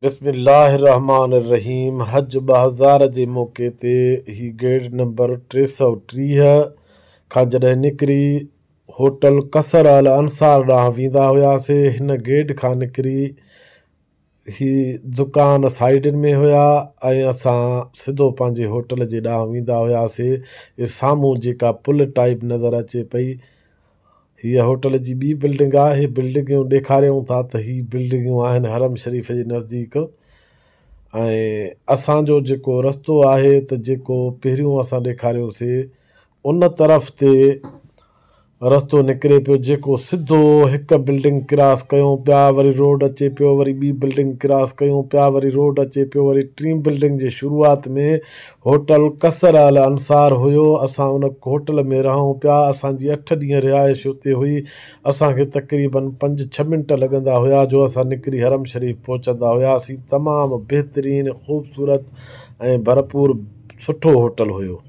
بسم الله الرحمٰن الرحيم حج 2000 جي موقعي تي هي گيٽ نمبر 330 کان جڏهن نڪري هوٽل قصر الانصار ڏانهن ويندا هياسي، هن گيٽ کان نڪري هي دڪان سائيڊن ۾ هيا ۽ اسان سڌو پنهنجي هوٽل جي ڏانهن ويندا هياسي. هي سامهون جيڪا پل ٽائيپ نظر اچي پئي، هيء هوٽل جي ٻي بلڊنگ آهي. هي بلڊنگون ڏيکاريون ٿا ته هي بلڊنگون آهن حرم شريف جي نزديڪ ۽ اسان جو جيڪو رستو آهي ته جيڪو پهريون اسان ڏيکاريوسي ان طرف تي رستو نڪري پيو، جيڪو سڌو هڪ بلڊنگ ڪراس ڪيون پيا وري روڊ اچي پيو، وري ٻي بلڊنگ ڪراس ڪيون پيا وري روڊ اچي پيو، وري ٽين بلڊنگ جي شروعات ۾ هوٽل قصر الانصار هيو. اسان ان هوٽل ۾ رهون پيا. اسان جي اٺ ڏينهن رهائش اتي هئي. اسان کي تقريبن پنج ڇهه منٽ لڳندا هيا جو اسان نڪري حرم شريف پهچندا هياسين. تمام بهترين، خوبصورت ۽ ڀرپور سٺو هوٽل هيو.